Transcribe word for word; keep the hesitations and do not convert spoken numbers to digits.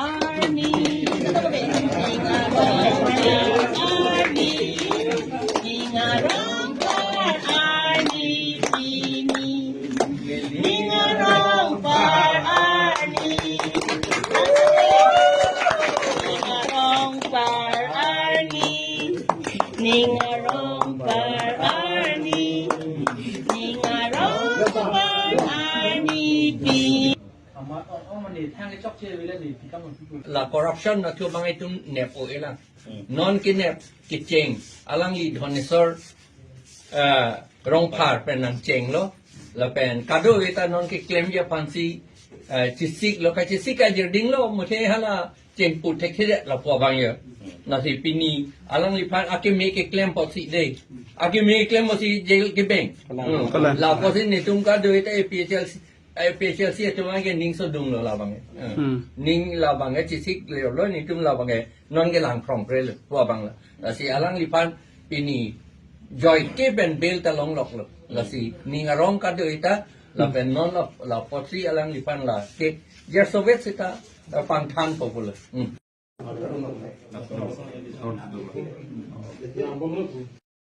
Arni, arni, ning arong par arni pini. Ning arong par arni. Ning arong par arni. Ning arong par arni. Ning arong par arni pini. La corruption nathu bang itum nep-o-e lang. Non kenep kecheng. Alangli Dhoneswar, eh, Rongphar pen nangchenglo. Lapen kadokave ta non keklemji aphansi, eh, chesik lo, kachesik kajirding lo, muthe hala chengpu thekthedet lapu abang ya. Lasi pini alangliphan akeme keklem apotsi dei. Akeme keklem apotsi jail kebeng. Kalang. Hmm. Kalang. Lapusi netum kadokave ta A P H L C, A P H L C atum abang ke ning sodung lo labang ke. Hmm. Hmm. Ning labang ke chesik lo, netum labang ke non kelang phrongpre lo pu abang la. Lasi alangliphan pini joike pen bail ta longloklo. Lasi ning arong kadokave ta lapen non la, la apotsi alangliphan la ke Jar Soviet seta, eh, pangthan popular. Hmm.